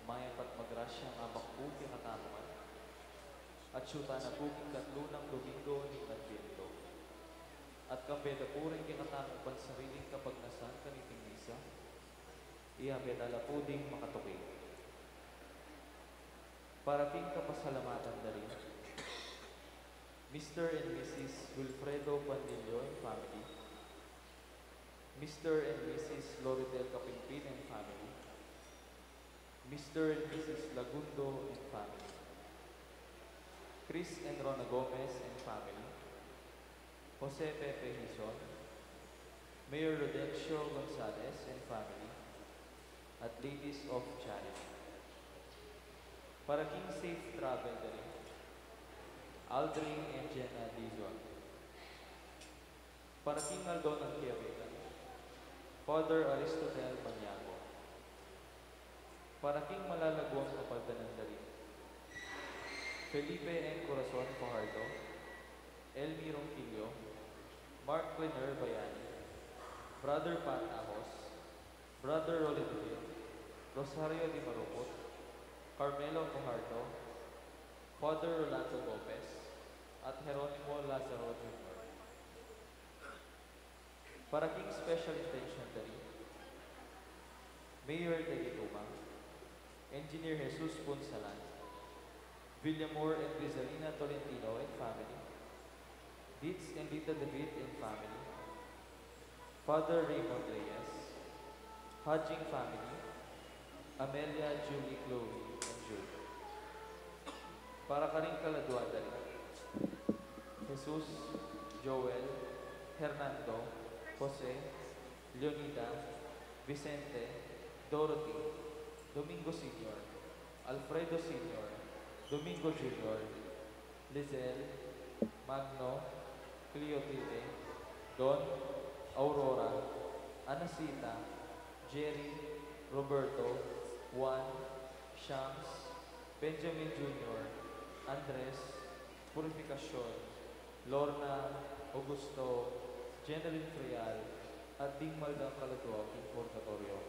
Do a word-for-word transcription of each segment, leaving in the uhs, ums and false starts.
Mayap at magrasyang abak pu kekatamu ngan. Atiu tana pu king katlu nang Domingo ning Adviento. At kambe da pu ring kekatamung pansariling kapagnasan kaniting misa, iyabe da la pu ding makatuki. Para king kapasalamatan da ri Mister and Missus Wilfredo Pandillo and family, Mister and Missus Loritel Capingpin and family, Mister and Missus Lagundo and family, Chris and Rona Gomez and family, Jose Pepe Hizon, Mayor Rodencio Gonzalez and family, at Ladies of Charity. Para king safe travel da ri Aldrin and Jenna Dizon. Para king aldo nang kayabe da, Father Aristotel Maniago. Para king malalaguang kapaldanan da ri Felipe M. Corazon Fajardo, Elmi Ronquillo, Mark Clener Bayani, Brother Pat Ahos, Brother Rolly David, Rosario Di Maruput, Carmelo Fajardo, Father Rolando Gomez, at Jeronimo Lazaro Junior. Para king special intention da ri Mayor David Uma, Engineer Jesus Punsalan, Villamor and Rizalina Tolentino and family, Dids and Lita David and family, Father Raymond Reyes, Hajing family, Amelia, Julie, Chloe, and Jude. Para karing kaladua da ri Jesus, Joel, Hernando, Jose, Leonida, Vicente, Dorothy, Domingo Senior, Alfredo Senior, Domingo Junior, Lizelle, Magno, Cleotilde, Don, Aurora, Anacita, Jerry, Roberto, Juan, Shams, Benjamin Junior, Andres, Purificacion, Lorna, Augusto, Jeneline Frial, at ding maldang kaladua king purgatoryo.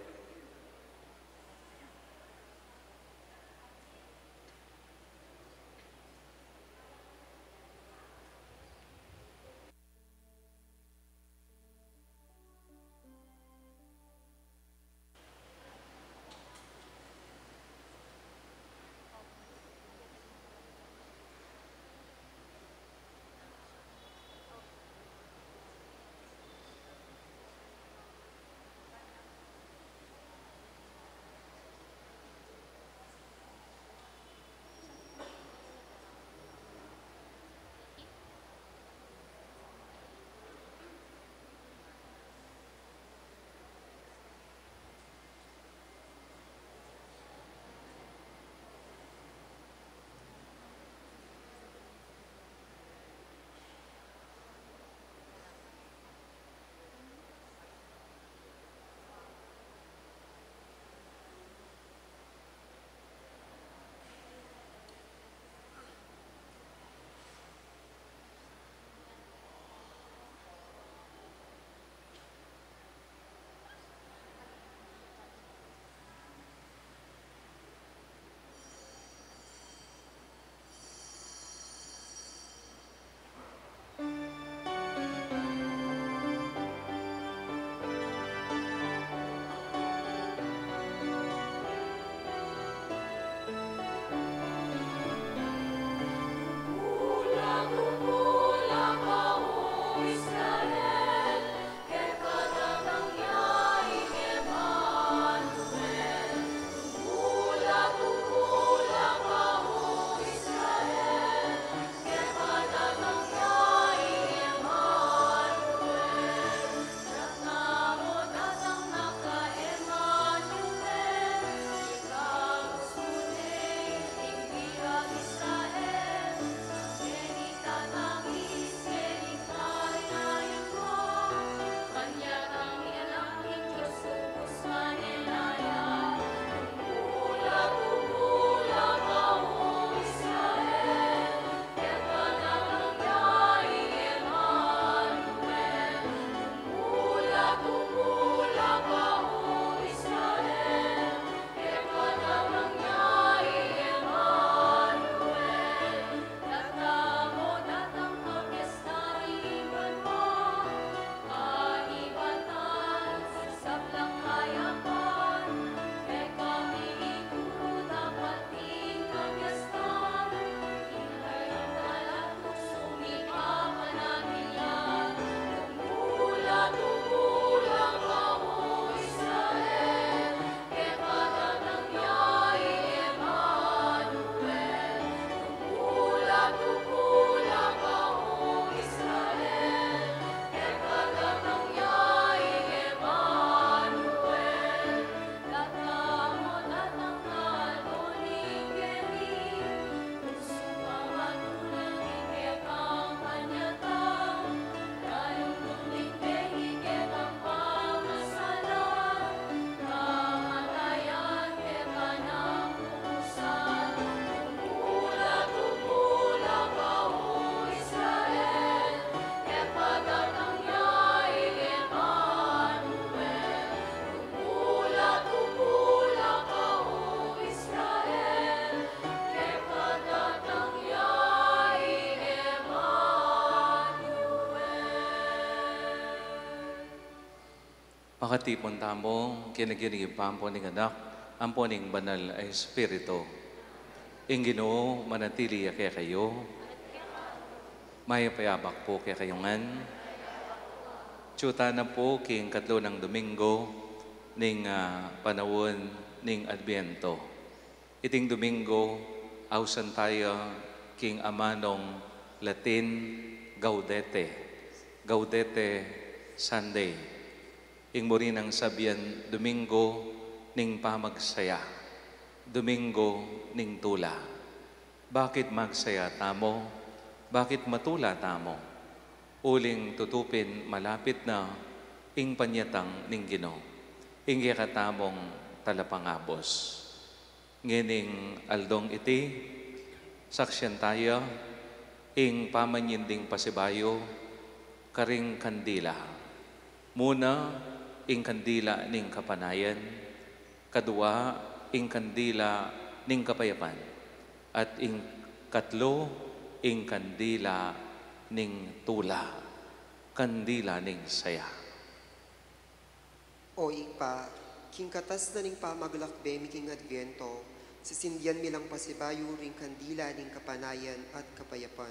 Makatipun tamu king lagyu ning Ibpa, ampo ning Anak, ampo ning Banal a Espiritu. Ing Ginu manatili ya kekayu. Mayap a abak pu kekayu ngan. Atyu tana pu king katlu nang Domingo ning, ah, panaun ning Adbientu. Iting Domingo, ausan taya king amanung Latin Gaudete, Gaudete Sunday. Ing muri nang sabian Domingo ning pamagsaya, Domingo ning tula. Bakit magsaya tamu? Bakit matula tamu? Uling tutu pin malapit na ing panyatang ning Ginu, ing kekatamung talapangabus. Ngening aldong iti, saksian taya ing pamanyinding pasibayu karing kandila. Muna, ing kandila ning kapanayan, kadua, ing kandila ning kapayapan, at ing katlu, ing kandila ning tula, kandila ning saya. O Ibpa, king katas na ning pamaglakbe mi king Adviento, sisindian mi lang pasibayu ring kandila ning kapanayan at kapayapan.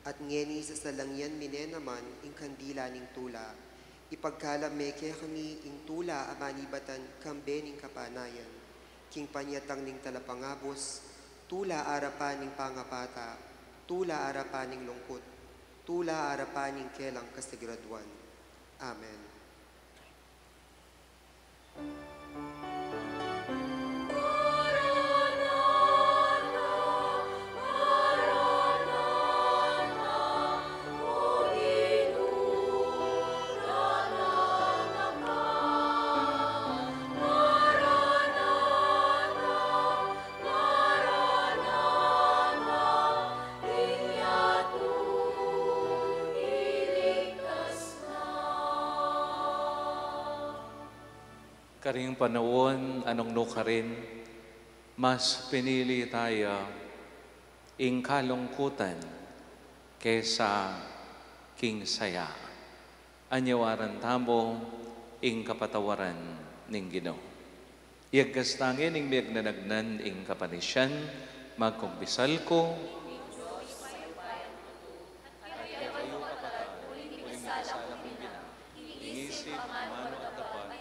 At ngeni sasalangyan mi ne naman ing kandila ning tula. Ipagkalub me kekami ing tula a manibatan kambe ning kapanayan, king panyatang ning talapangabus, tula arapan ning pangapata, tula arapan ning lungkut, tula arapan ning kelang kasiguraduan. Amen. Karing panaun a nung nukarin, mas pinili taya ing kalungkutan kesa king saya. Anyawaran tamu ing kapatawaran ning Ginu. Iyagkas tang ing miyagnanagnan ing kapanisian, magkumpisal ku. Ing isip, amanu at dapat,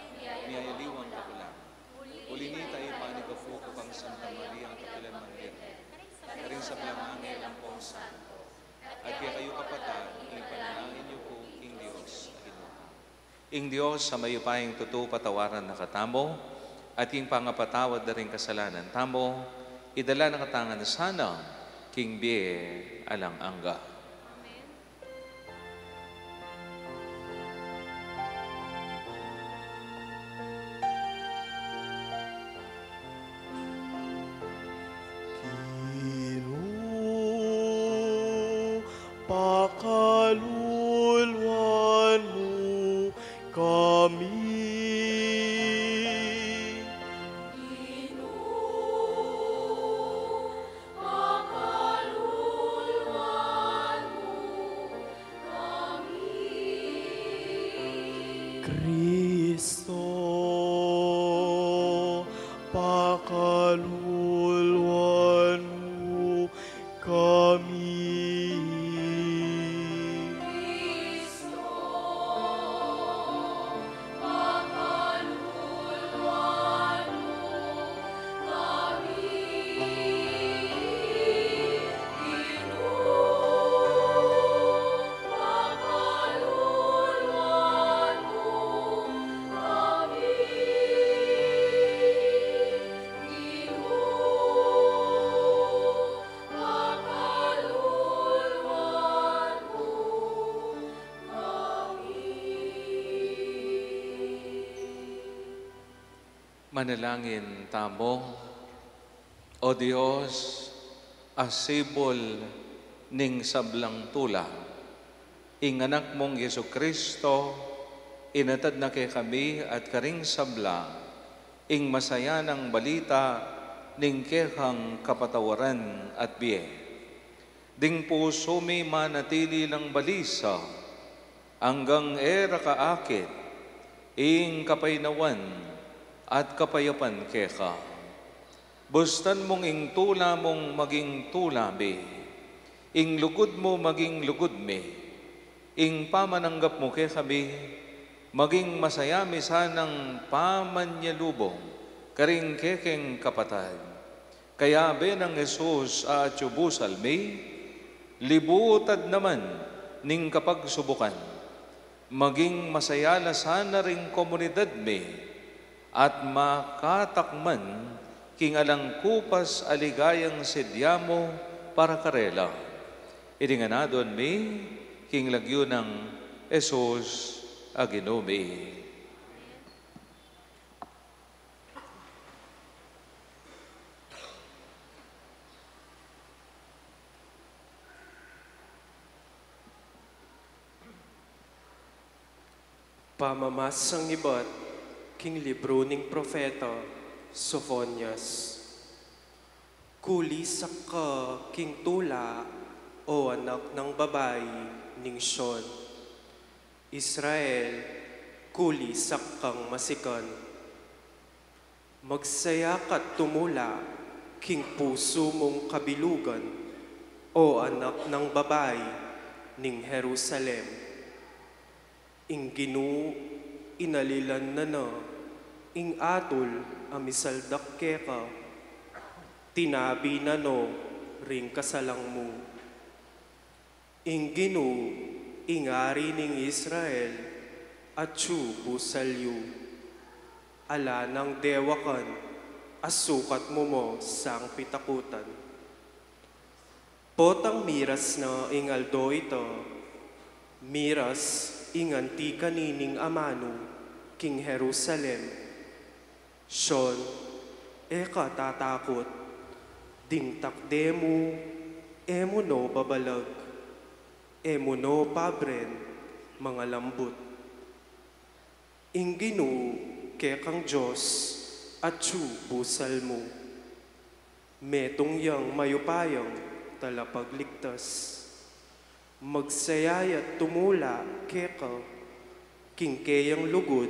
miyayaliwang kakulangan. Uli na nita, ipanikapu ku kang Santa Maria, kapilan mang Birhen, karing sablang anghel ampong santo, at kekayu kapatad, ipanalangin yu ku king Dios a Ginu. Ing Dios a mayupayang tutu patawaran na katamu, at king pangapatawad da ring kasalanan tamu, idala na katamu ngan sana king bie alang angga. Amen. Ginu, pakaluluan mu kami. Ginu, pakaluluan mu kami. Kristo, pakaluluan mu kami. Kristo, pakaluluan mu kami. Ginu, pakaluluan mu kami. Ginu, pakaluluan mu kami. Manalangin tamu. O Dios, a sibul ning sablang tula, ing Anak mung Jesucristo, inatad na kekami at karing sabla ing masayanang balita ning kekang kapatawaran at bie. Ding pusu mi manatili lang balisa anggang e ra kaakit, Ing kapaynawan at kapayapan keka. Bustan mung ing tula mung maging tula mi, ing lugud mu maging lugud mi, ing pamananggap mu kekami maging masaya mi sanang pamanyalubong karing kekeng kapatad. Kayabe nang Jesus a atyu busal mi, libutad naman ning kapagsubukan. Maging masaya la sana ring komunidad mi at makatakman king alang kupas a ligayang sidya mu para karela. Iti ngan adwan mi king lagyu nang Jesus a Ginu mi. Pamamasang ibat king libru ning propeta Sofonias. Kulisak ka king tula, o anak nang babai ning Sion. Israel, kulisak kang masikan. Magsaya ka't tumula king pusu mung kabilugan, o anak nang babai ning Jerusalem. Ing Ginu, inalilan na na ing atul a misaldak keka, tinabi na no ring kasalang mu. Ing Ginu, ing Ari ning Israel, atyu busal yu. Ala nang dewakan a sukat mu mo sang pitakutan. Potang miras na ing aldo ita, miras ing anti kanining amanu king Jerusalem. Sion, e ka tatakut, ding takde mu, e mu no babalag, e mu no pabren mangalambut. Ing Ginu, kekang Dios, atyu busal mu. Metung yang mayupayang talapagligtas. Magsaya ya't tumula keka, king keyang lugud,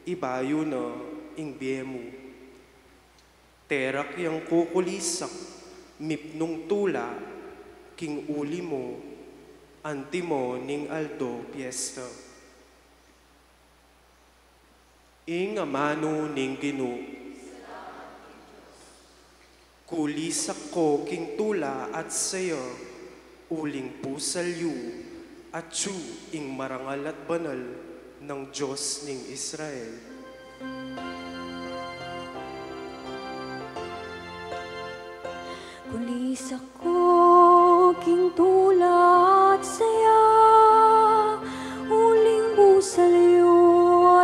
ibayu na ing bie mu. Terak yang kukulisak, mipnung tula, king uli mu, antimo ning aldo piesta. Ing amanu ning Ginu. Kulisak ko king tula at saya, uling busal yu, atyu ing marangal at banal nang Dios ning Israel. Kulisak ko king tula at saya, uling busal yu,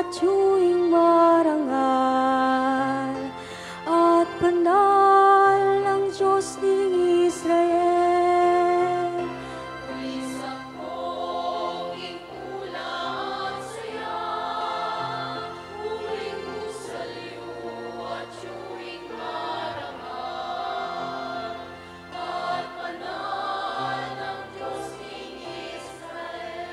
atyu ing marangal at banal nang Dios ning Israel. Kulisak ko king tula at saya, uling busal yu, atyu ing marangal at banal nang Dios ning Israel.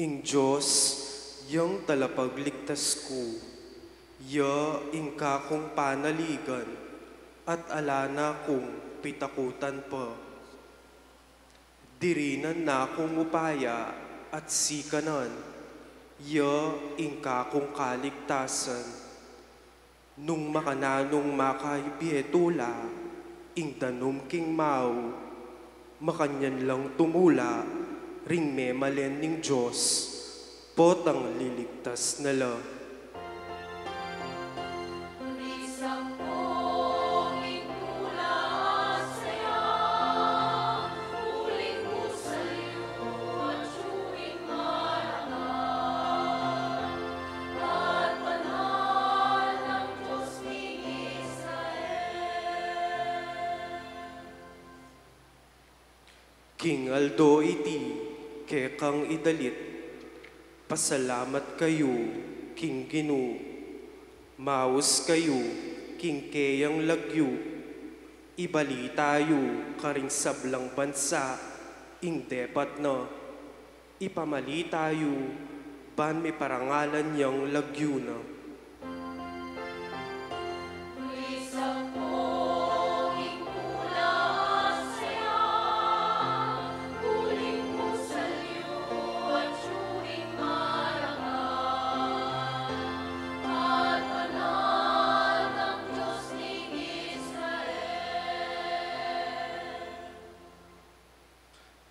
Ing Dios, yang talapagligtas ku, ya ing kakung panaligan, at ala na kung pitakutan pa. Dirinan na kung upaya at sikanan, ya ing kakung kaligtasan. Nung makananung makabie tula ing danum king mau, makanyan lang tumula ring memalen ning Dios, potang liligtas na la. King aldo iti, kekang idalit, pasalamat kayu king Ginu, maus kayu king keyang lagyu, ibalita yu karing sablang bansa ing depat na. Ipamalita yu ban miparangalan yang lagyu na.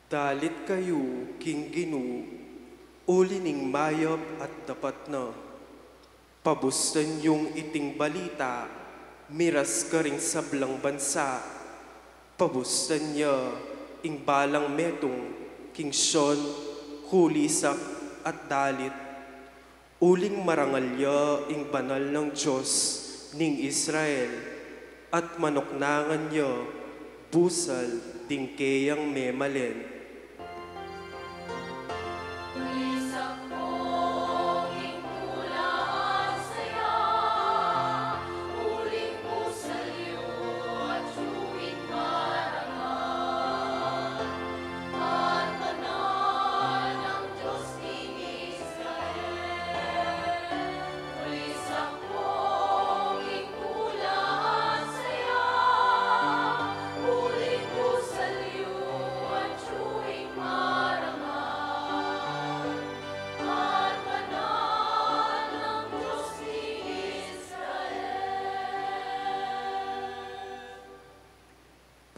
Dalit kayu king Ginu, uli ning mayap at dapat na. Pabustan yung iting balita, miras karing sablang bansa. Pabustan ya ing balang metung king Sion, kulisak at dalit. Uling marangal ya ing banal nang Dios ning Israel, at manuknangan ya busal ding keyang memalen.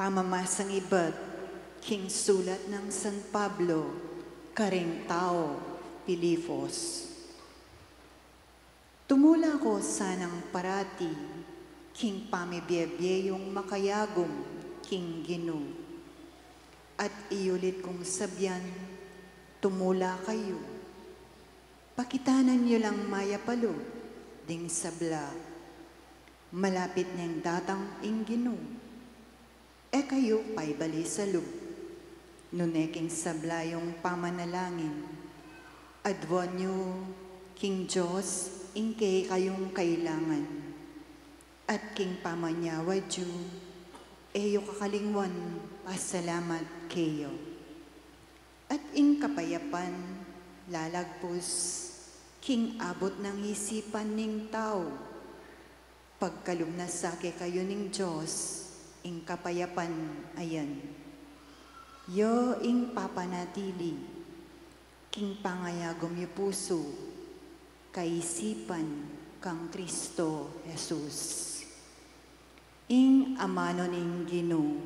Pamamasang ibat king sulat nang San Pablo karing tau Filipos. Tumula ko sanang parati king pamibiebie yung makayagum king Ginu. At iulit kung sabyan, tumula kayu. Pakitanan yu lang mayap a lub ding sabla. Malapit neng datang ing Ginu. E kayu paibali sa lub, nune king sabla yung pamanalangin, aduan yu king Dios ing kekayung kailangan, at king pamanyawad yu, e yu kakalingwan pasalamat keya. At ing kapayapan lalagpus king abut nang isipan ning tau, pagkalub na sa kekayu ning Dios ing kapayapan a yan. Ya ing papanatili king pangayagum yu pusu, kaisipan kang Kristo Jesus. Ing amanu ning Ginu.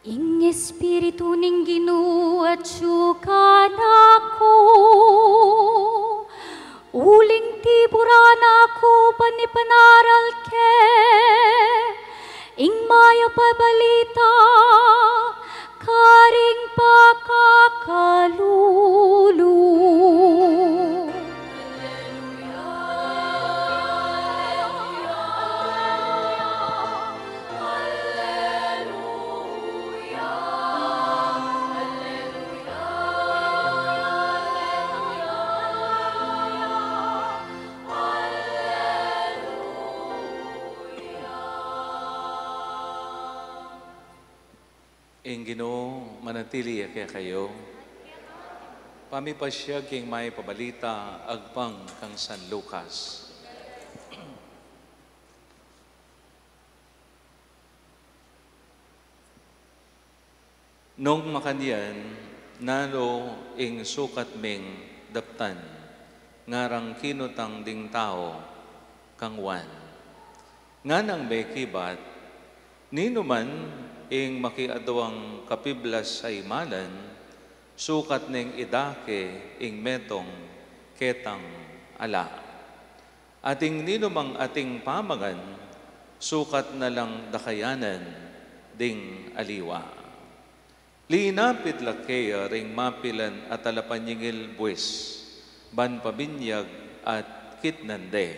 Ing Espiritu ning Ginu atyu kanaku, uling tiburan na ku ban ipanaral ke ing mayap a balita karing pakakalulu. Ing Ginu manatili ya kekayu. Pamipasyag king mayap a balita agpang kang San Lucas. Nung makanyan, nalu ing sukat ming daptan, ngarang kinutang ding tau kang Juan. Nganang mekibat, ninu man ing makiadwang kapiblas a imalan, sukat neng idake ing metung ketang ala. At ing ninumang ating pamangan, sukat na lang dakayanan ding aliwa. Linapit la keya ring mapilan a talapanyingil buis, ban pabinyag at kitnan de,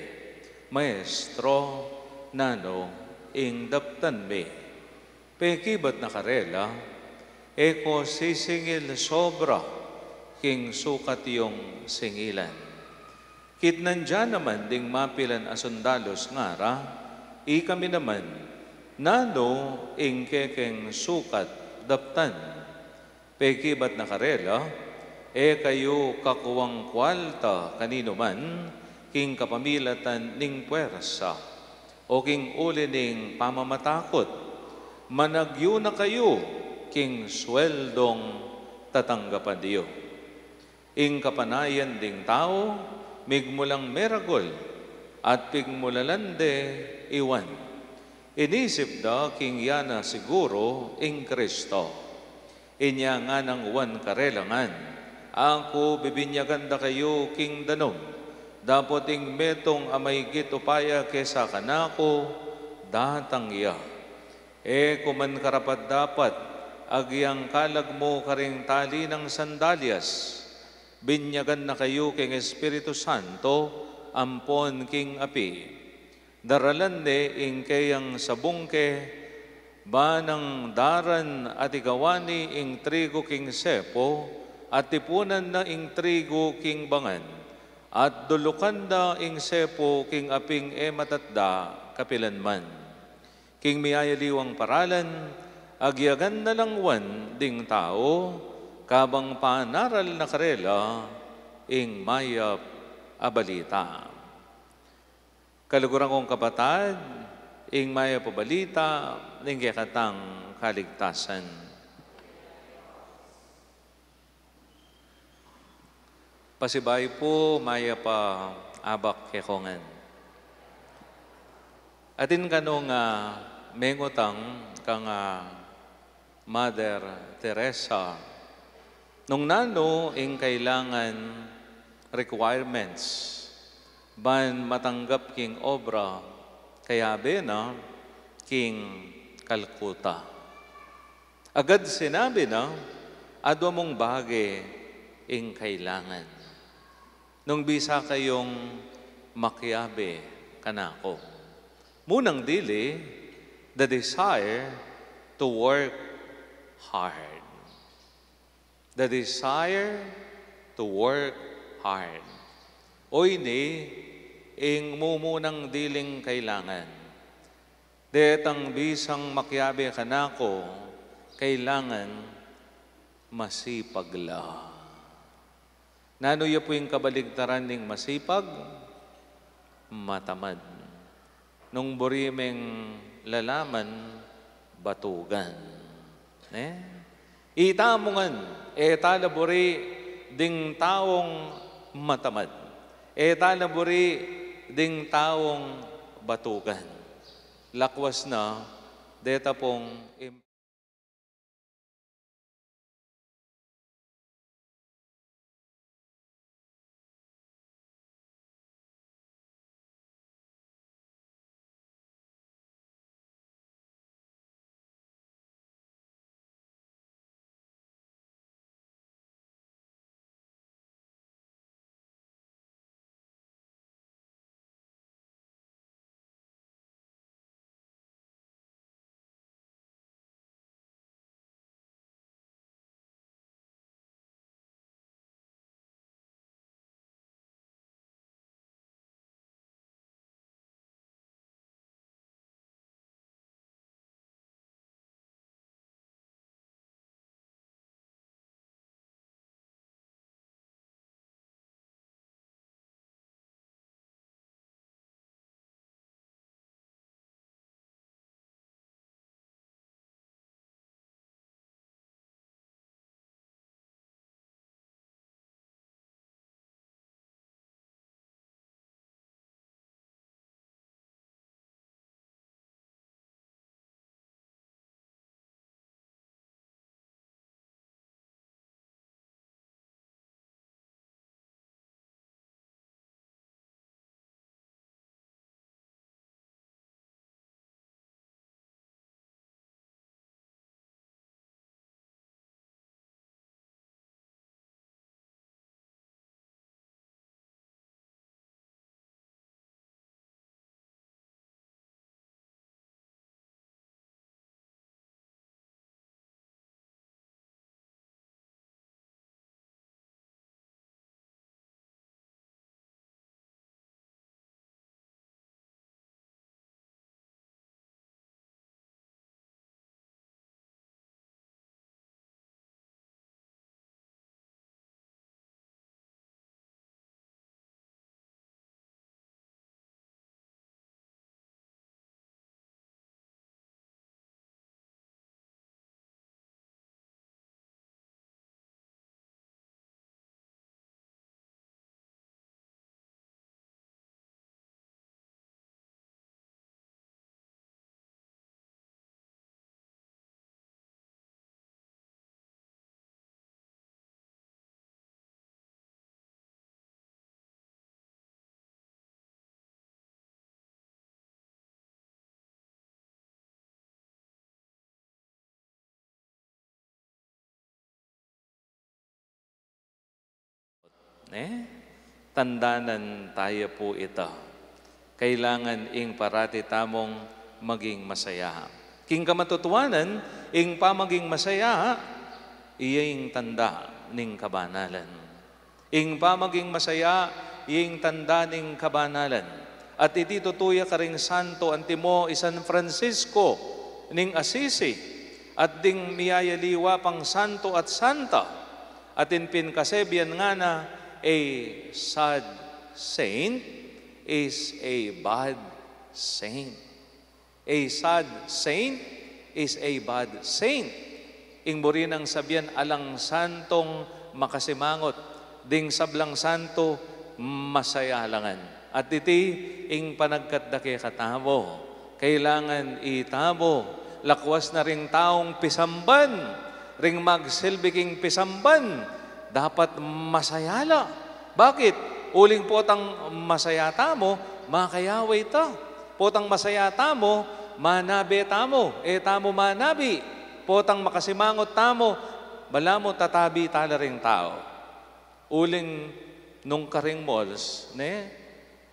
"Maestro, nanu ing daptan mi?" Pekibat na karela, "E ko sisingil sobra king sukat yung singilan." Kitnan da naman ding mapilan a sundalus, ngara, "Ikami naman, nanu ing kekeng sukat daptan?" Pekibat na karela, "E kayu kakuang kualta kaninu man king kapamilatan ning puersa, o king uli ning pamamatakut. Managyu na kayu king sweldong tatanggapan yu." Ing kapanayan ding tau migmulang meragul at pigmulalan de i Juan. Inisip da king ya na siguru ing Kristo. Inya nganang Juan karela ngan, "Aku bibinyagan da kayu king danum, dapot ing metung a maigit upaya kesa kanaku datang ya. E ku man karapat-dapat agyang kalag mu karing tali nang sandalyas. Binyagan na kayu king Espiritu Santo ampon king api. Daralan ne ing keyang sabungke, ban nang daran at igawa ne ing trigu king sepu, at tipunan na ing trigu king bangan, at dulukan na ing sepu king aping e matatda kapilan man." King miyayaliwang paralan, agyagan na lang Juan ding tau, kabang panaral na karela ing mayap a balita. Kaluguran kung kapatad, ing mayap a balita ning kekatang kaligtasan. Pasibayu pu, mayap a abak kekongan. Atin kanu nga mengutang kang, ah, Mother Teresa, nung nanu ing kailangan requirements ban matanggap king obra kayabe na king Calcutta. Agad sinabi na, "Adwa mung bage ing kailangan nung bisa kayung makiabe kanaku. Munang dili, the desire to work hard." The desire to work hard. O ini ing mumunang diling kailangan. Detang bisang makiabe kanaku, kailangan masipag la. Nanu ya pu ing kabaligtaran ning masipag? Matamad. Nung buri meng lalaman, batugan. Ne? Itamu ngan, e ta la buri ding taung matamad. E ta la buri ding taung batugan. Lakwas na, deta pung im- Ne? Tandanan taya pu ita. Kailangan ing parati tamung maging masaya. King kamatutuanan, ing pamaging masaya, iya ing tanda ning kabanalan. Ing pamaging masaya, iya ing tanda ning kabanalan. At iti tutu ya karing santo antimo i San Francisco ning Assisi, at ding miyayaliwa pang santo at santa, atin pin kasebian ngana, a sad saint is a bad saint. A sad saint is a bad saint. Ing buri nang sabian, alang santong makasimangot, ding sablang santo masaya la ngan. At iti ing panagkat da kekatamu. Kailangan itamu, lakwas na ring taung pisamban, ring magsilbi king pisamban, dapat masaya la. Bakit? Uling potang masaya tamu, makayawa ita. Potang masaya tamu, manabi tamu, e tamu manabi. Potang makasimangot tamu, balamu tatabi tala ring tau. Uling nung karing malls, ne?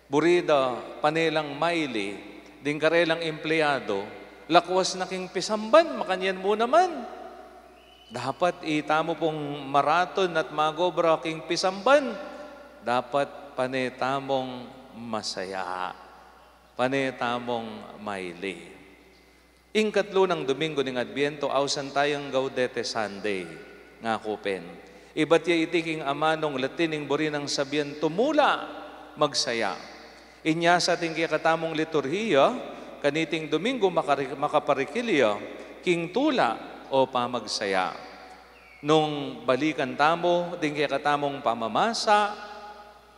Buri da pane lang maili, ding karelang empleyado, lakwas na king pisamban, makanyan mu naman. Dapat itamu pung maratun at magobra king pisamban, dapat pane tamung masaya, pane tamung maili. Ing katlu nang Domingo ning Adbiento, ausan tayang Gaudete Sunday, ngaku pin. Ibat ya iti king amanung Latin ing buri nang sabian tumula, magsaya. Inya sa ating kekatamung liturhiya, kaniting Domingo makari-, makaparikil ya king tula o pamagsaya. Nung balikan tamu ding kekatamung pamamasa,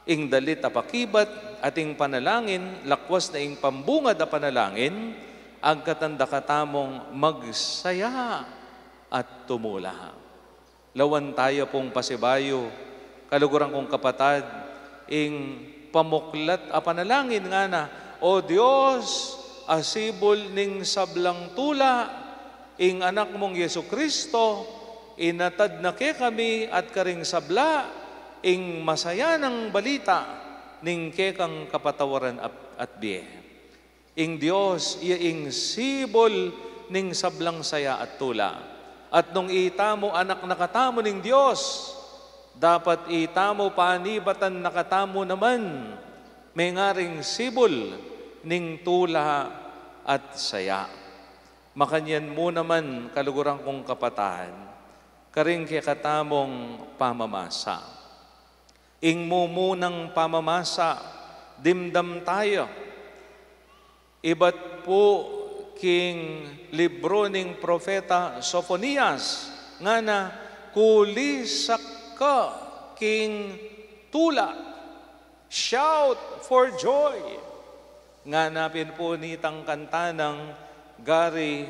ing dalit a pakibat, ating panalangin, lakwas na ing pambungad a panalangin, agkatan da katamung magsaya at tumula. Lawan taya pung pasibayu, kaluguran kung kapatad, ing pamuklat a panalangin ngana, O Dios, a sibul ning sablang tula, ing Anak mung Jesu-Cristo, inatad na kekami at karing sabla, ing masayanang balita ning kekang kapatawaran at, at bie. Ing Dios, iya ing sibul ning sablang saya at tula. At nung itamu anak na katamu ning Dios, dapat itamu panibatan na katamu naman, mengaring sibul ning tula at saya. Makanyan mu naman, kaluguran kung kapatad, karing kekatamung pamamasa. Ing mumunang pamamasa, dimdam taya. Ibat pu king libru ning propeta Sofonias, ngana, kulisak ka king tula. Shout for joy. Ngana pin pu nitang kanta nang Gary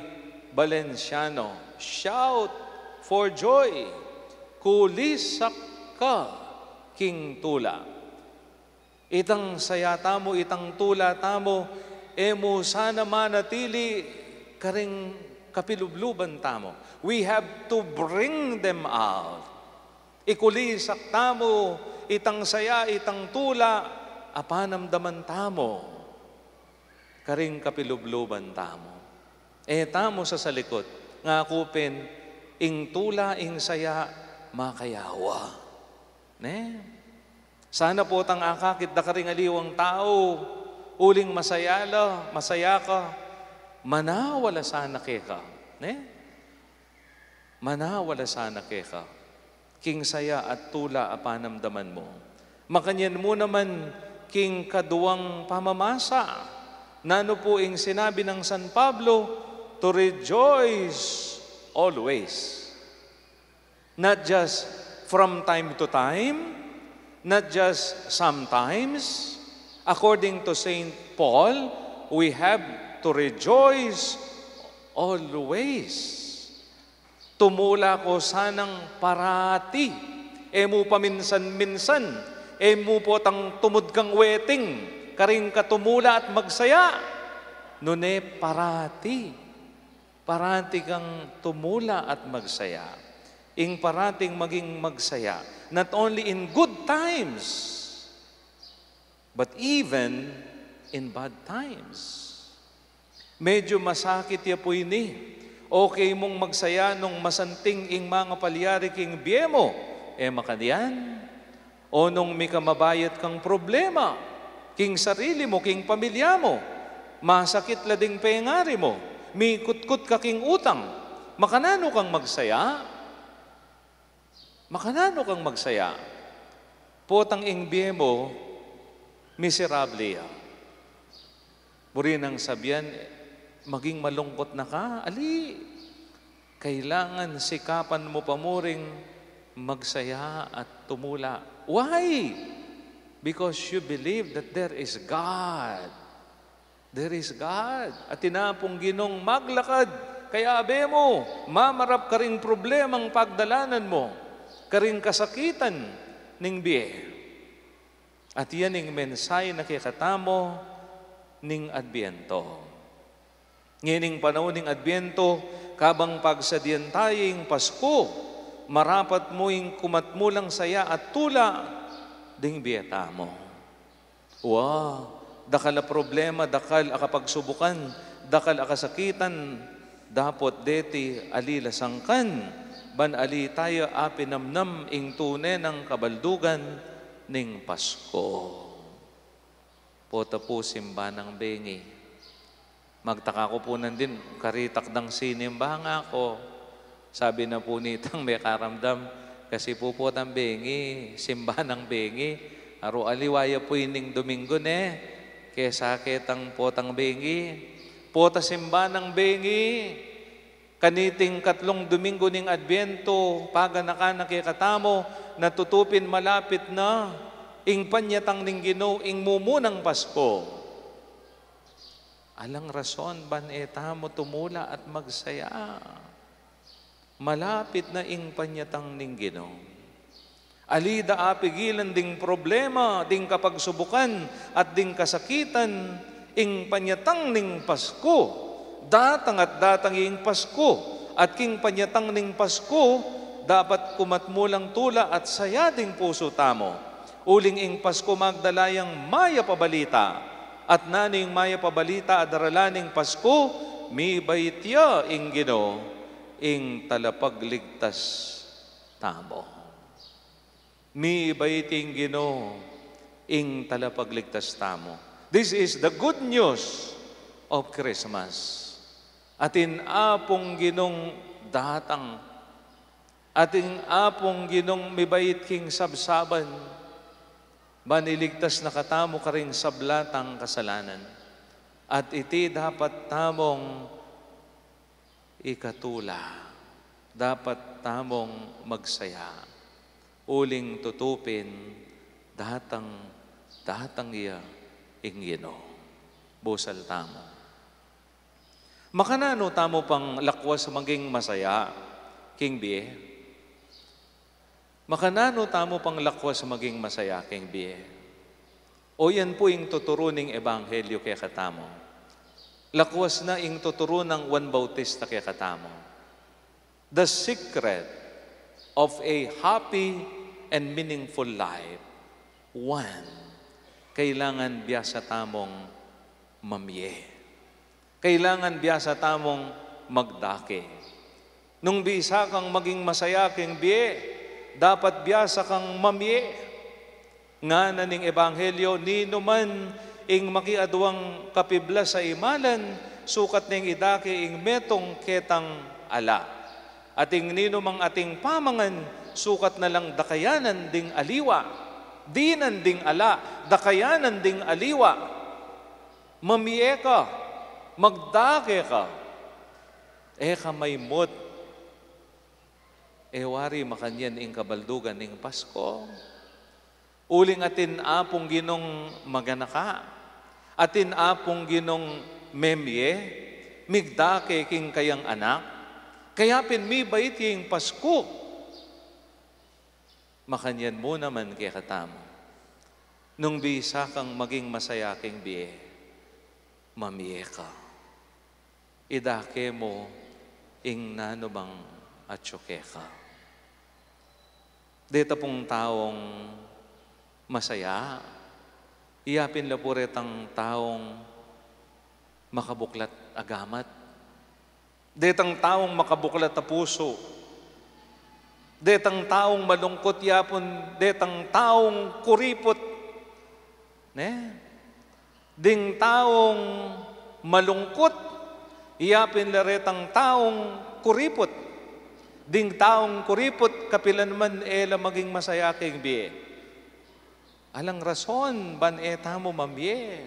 Valenciano, Shout for joy. Kulisak ka king tula. Itang saya tamu, itang tula tamu, e mu sana manatili karing kapilubluban tamu. We have to bring them out. Ikulisak tamu itang saya, itang tula a panamdaman tamu karing kapilubluban tamu. E tamu sasalikut, ngaku pin, ing tula, ing saya, makayawa. Ne? Sana potang akakit da karing aliwang tau, uling masaya la, masaya ka, manawa la sana keka. Ne? Manawa la sana keka king saya at tula a panamdaman mu. Makanyan mu naman king kaduang pamamasa. Nanu pu ing sinabi nang San Pablo? To rejoice always. Not just from time to time, not just sometimes. According to Saint Paul, we have to rejoice always. Tumula ko sanang parati, e mu paminsan-minsan, e mu potang tumud kang weting, karing katumula at magsaya, nune parati. Parati kang tumula at magsaya. Ing parating maging magsaya, Not only in good times, but even in bad times. Medyo masakit ya pu ini. Okay mung magsaya nung masanting ing mangapalyari king bie mu, e makanyan? O nung mika mabayat kang problema king sarili mu, king pamilya mu, masakit la ding pengari mu, mikutkut ka king utang, makananu kang magsaya? Makananu kang magsaya? Potang ing bie mu, miserable ya. Buri nang sabian, maging malungkot na ka? Ali, kailangan sikapan mu pa muring magsaya at tumula. Why? Because you believe that there is God. There is God. Atin na pung Ginung maglakad kaya abe mu, mamarap karing problemang pagdalanan mu, karing kasakitan ning bie. At yan ing mensahe na kekatamu ning Adbiento. Ngening panaun ning Adbiento, kabang pagsadian taya ing Pasku, marapat mu ing kumatmulang saya at tula ding bie tamu. Wa, dakal a problema, dakal a kapagsubukan, dakal a kasakitan, dapot deti ali la sangkan, ban ali taya apinamnam ing tune nang kabaldugan ning Pasku. Pota pu simba nang bengi. Magtaka ku pu nandin, karitak dang sinimba nga ku. Sabi na pu nitang mekaramdam, kasi pu potang bengi, simba nang bengi. Aru aliwa ya pu ining Domingo ne, kesa ketang potang bengi. Pota simba nang bengi. Kaniting katlung Domingo ning Adbiento, paganakan na kekatamu, na tutupin malapit na ing panyatang ning Ginu, ing mumunang Pasku. Alang rason ban e tamu tumula at magsaya. Malapit na ing panyatang ning Ginu. Ali da apigilan ding problema, ding kapagsubukan, at ding kasakitan, ing panyatang ning Pasku. Datang at datang ing Pasku, at king panyatang ning Pasku, dapat kumatmulang tula at saya ding pusu tamu. Uling ing Pasku magdala yang mayap a balita. At nanu ing mayap a balita a darala ning Pasku? Mibait ya ing Ginu, ing talapagligtas tamu. Mibait ing Ginu, ing talapagligtas tamu. This is the good news of Christmas. Atin apung Ginung datang. Atin apung Ginung mibait king sabsaban, ban iligtas na katamu karing sabla tang kasalanan. At iti dapat tamung ikatula, dapat tamung magsaya. Uling tutupin, datang, datang ya ing Ginu. Busal tamu. Makananu tamu pang lakwas maging masaya king bie? Makananu tamu pang lakwas maging masaya king bie? O yan pu ing tuturu ning Ebanghelyo kekatamu. Lakwas na ing tuturu nang Juan Bautista kekatamu. The secret of a happy and meaningful life. One, kailangan biasa tamung mamie. Kailangan biasa tamung magdake. Nung bisa kang maging masaya king bie, dapat biasa kang mamie. Ngana ning Ebanghelyo, ninuman ing makiaduang kapiblas a imalan, sukat neng idake ing metung ketang ala. At ing ninumang ating pamangan, sukat na lang dakayanan ding aliwa. Dinan ding ala, dakayanan ding aliwa. Mamie ka, magdake ka, e ka maimut. E wari makanyan ing kabaldugan ning Pasko. Uling atin apung Ginung maganaka, atin apung Ginung memie, migdake king kayang anak, kaya pin mibait ya ing Pasko. Makanyan mu naman kekatamu. Nung bisa kang maging masaya king bie, mamie ka. Idake mu ing nanu mang atyu keka. Deta pung taung masaya, iya pin la pu retang taung makabuklat a gamat. Detang taung makabuklat a pusu. Detang taung malungkut, iya pun detang taung kuriput. Ne? Ding taung malungkut, iya pin la retang taung kuriput. Ding taung kuriput, kapilan man e la maging masaya king bie. Alang rason ban e tamu mamie.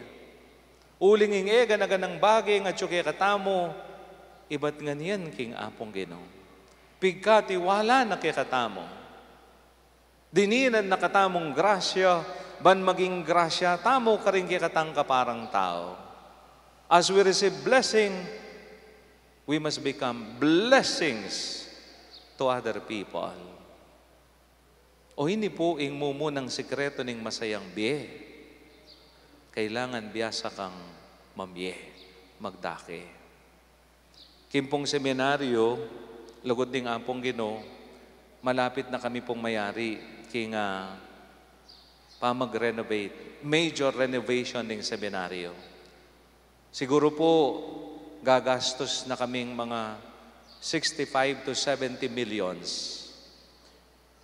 Uling ing e gana-ganang bage ing atyu kekatamu, ibat ngan yan king Apung Ginu. Pigkatiwala na kekatamu. Dininan na katamung grasya, ban maging grasya tamu karing kekatang kaparang tau. As we receive blessing, we must become blessings to other people. O ini pu ing mumunang sikreto ning masayang bie. Kailangan biasa kang mamie, magdake. King pung seminaryo, lugud ning Apung Ginu, malapit na kami pung mayari king, ah, pamag-renovate, major renovation ning seminaryo. Siguro pu, gagastus na kaming mga sixty-five to seventy millions.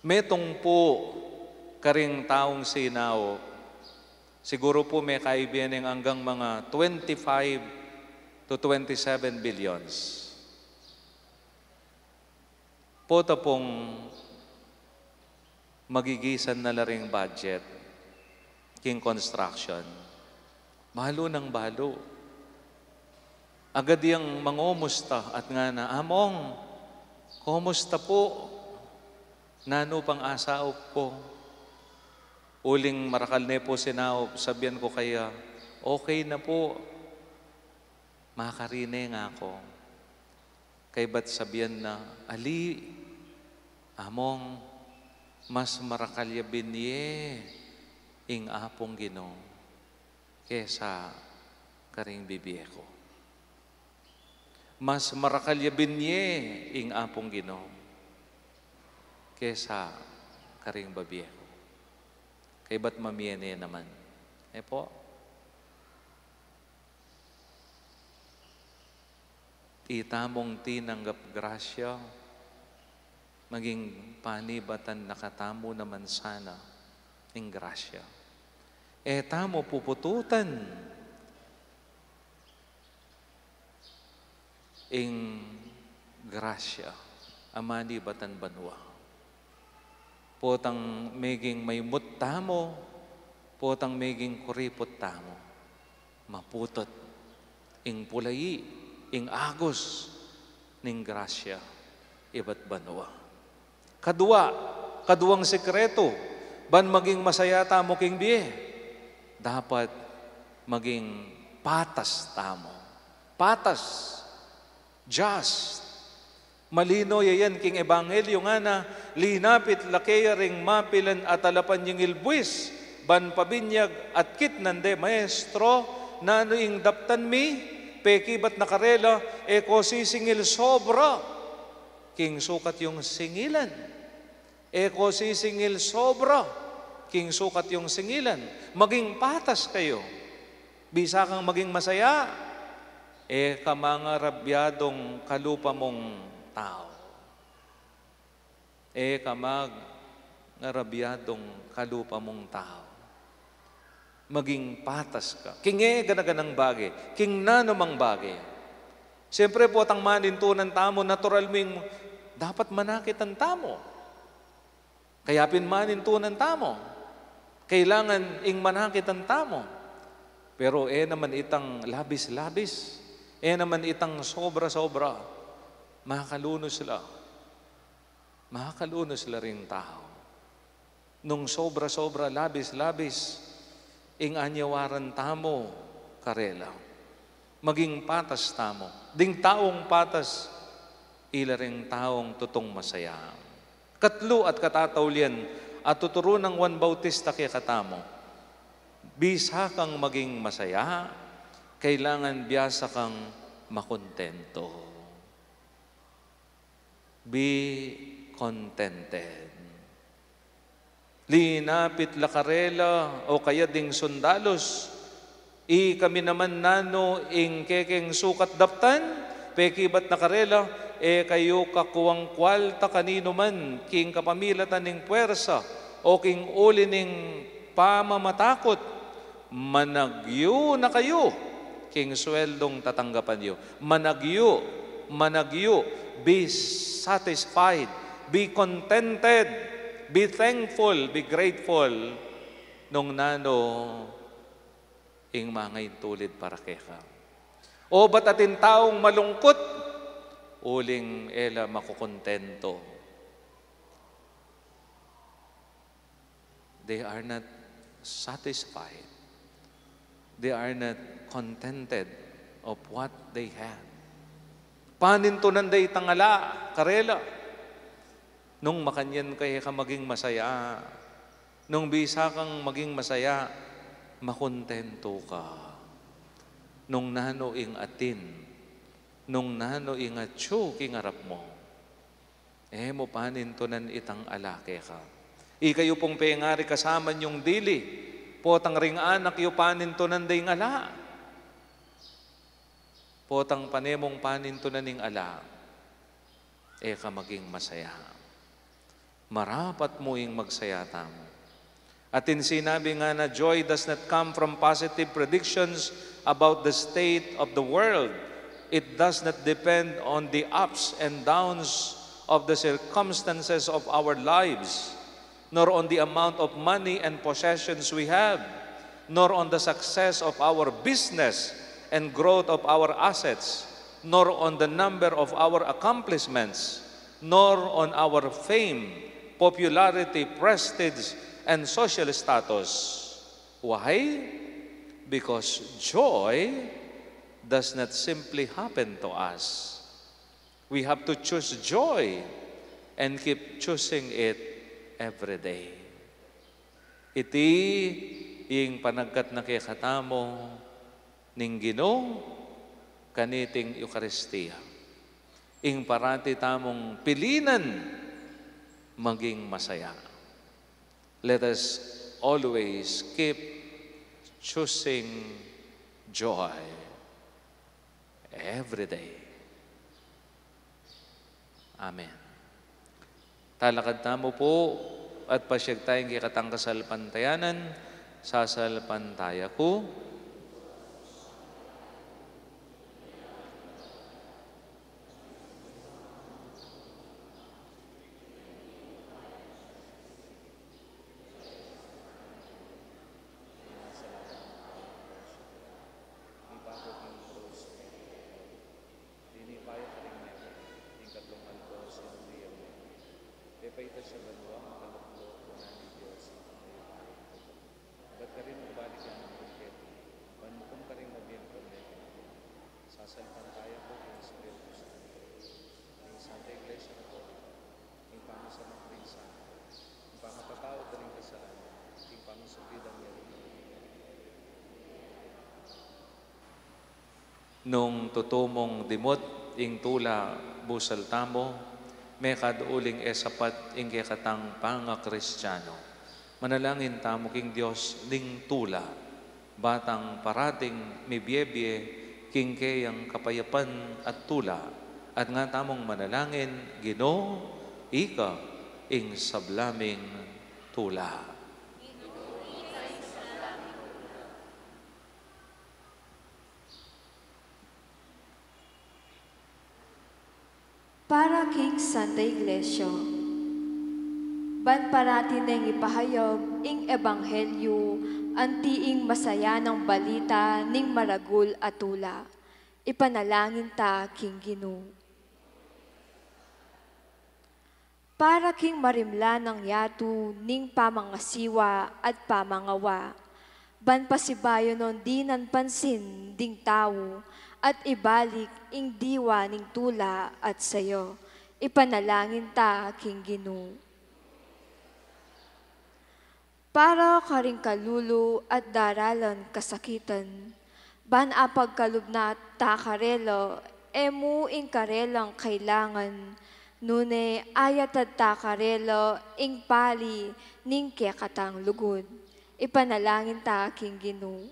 Metung pu karing taung sinaup, siguro pu mekaibe neng anggang mga twenty-five to twenty-seven billions. Pota pung magigisan na la ring budget king construction. Balu nang balu. Agad yang mangumusta at ngana, "Among, kumusta pu? Nanu pang asaup ku?" Uling marakal ne pu sinaup, sabian ku kaya, "Okay na pu. Makarine nga ku." Kaybat sabian na, "Ali, Among, mas marakal ya binie ing Apung Ginu kesa karing bibie ku. Mas marakal ya binie ing Apung Ginu kesa karing babie ku." Kaybat mamie ne naman. E pu? Itamung tinanggap grasya, maging panibatan na katamu naman sana ing grasya. E tamu pupututan ing grasya a manibatan banua. Potang meging maimut tamu, potang meging kuriput tamu, maputut ing pulai, ing agus ning grasya ibat banua. Kadua, kaduang sikretu ban maging masaya tamu king bie, dapat maging patas tamu. Patas, just. Malino ya yan king ebanghelyo, ngana, "Linapit la keya ring mapilan a talapan ning ilbuis ban pabinyag at kitnan de, 'Maestro, nanu ing daptan mi?' Pekibat na karela, 'E ko sisingil sobra king sukat yung singilan. E ko sisingil sobra king sukat yung singilan.'" Maging patas kayu. Bisa kang maging masaya, e ka mangarabyadung kalupa mung tau. E ka mangarabyadung kalupa mung tau. Maging patas ka. King e gana-ganang bage, king nanumang bage. Siyempre, potang manintunan tamu, natural mu ing dapat manakitan tamu. Kaya pin manintunan tamu. Kailangan ing manakitan tamu. Pero e naman itang labis-labis. E naman itang sobra-sobra. Makakalunus la. Makakalunus la ring tau. Nung sobra-sobra, labis-labis ing anyawaran tamu karela. Maging patas tamu. Ding taung patas, ila ring taung tutung masaya. Katlu at katataulian a tuturu nang Juan Bautista kekatamu, bisa kang maging masaya, kailangan biasa kang makontento. Be contented. Linapit la karela o kaya ding sundalus, "Ikami naman nanu ing kekeng sukat daptan?" Pekibat na karela, "E kayu kakuang kualta kaninu man king kapamilatan ning puersa o king uli ning pamamatakut. Managyu na kayu king sweldung tatanggapan yu." Managyu, managyu, be satisfied, be contented, be thankful, be grateful nung nanu ing mangaintulid para keka. O ba't atin taung malungkut, uling e la makukontento? They are not satisfied. They are not contented of what they have. Panintunan da itang ala karela. Nung makanyan ka, e ka maging masaya. Nung bisa kang maging masaya, makontento ka. Nung nanu ing atin, nung nanu ing atyu king arap mu, e mu panintunan itang ala keka. Ikayu pung pengari kasama yung dili, potang ring anak yu panintunan da ing ala. Potang pane mung panintunan ing ala, e ka maging masaya. Marapat mu ing magsaya tamu. Atin sinabi nga na, joy does not come from positive predictions about the state of the world. It does not depend on the ups and downs of the circumstances of our lives, nor on the amount of money and possessions we have, nor on the success of our business and growth of our assets, nor on the number of our accomplishments, nor on our fame, popularity, prestige, and social status. Why? Because joy does not simply happen to us. We have to choose joy and keep choosing it every day. Iti ing panagkat na kekatamu ning Ginu kaniting Eukaristia. Ing parati tamung pilinan maging masaya. Let us always keep choosing joy every day. Amen. Talakad tamu pu at pasiag taya king kekatang kasalpantayanan. Sasalpantaya ku. Dinipa ya karing metung, ing katlung aldo sinubli yang metung. Pepaitas ya banua, makaluklo, kunan ning Dios, ing pamagari. Ibat karin magbalik yang metung keti, ban mukum karing mabie ning pamagari. Sasalpantaya ku king Espiritu Santo, king Santa Iglesia Katolika, king pangasamak ring santo, king pangapatawad da ring kasalanan, king pangasubli da ring Nung tutu mung dimut ing tula busal tamu, mekad uling e sapat ing kekatang pangakristiano. Manalangin tamu king Dios ning tula, ba tang parating mibie-bie king keyang kapayapan at tula, at nga tamung manalangin, Ginu, ika ing sabla ming tula. Para king Santa Iglesia, ban parati neng ipahayag ing ebanghelyu, anti ing masayanang balita ning maragul a tula. Ipanalangin ta king Ginu. Para king marimla nang yatu ning pamangasiwa at pamangawa, ban pasibayu nong dinan pansin ding tau, at ibalik ing diwa ning tula at sayu, ipanalangin ta king Ginu. Para karing kalulu at daralan kasakitan, ban apagkalub na ta karela, e mu ing karelang kailangan, Nune ayatad ta karela ing pali ning kekatang lugud. Ipanalangin ta king Ginu.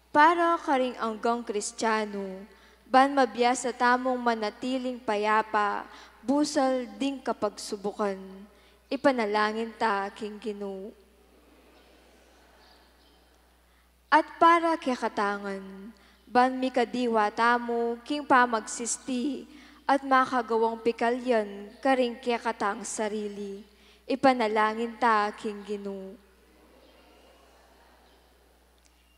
Para karing anggang Kristiano, ban mabiasa tamung manatiling payapa, busal ding kapagsubukan. Ipanalangin ta king Ginu. At para kekatang ngan, ban mikadiwa tamu king pamagsisti at makagawang pikalyan karing kekatang sarili. Ipanalangin ta king Ginu.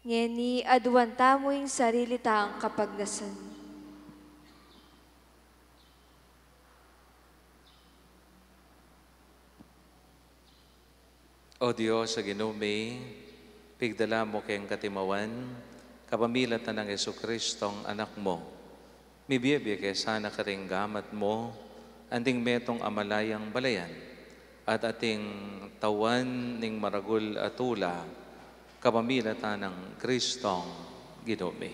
Ngeni aduan tamu ing sarili tang kapagnasan. O Dios a Ginu mi, pigdala mu keng katimawan, kapamilatan nang Jesucristong Anak mu. Mibie-bie ke sana karing gamat mu, anting metung a malayang balayan, at ating tawan ning maragul a tula, kapamilatan nang Kristong Ginu mi.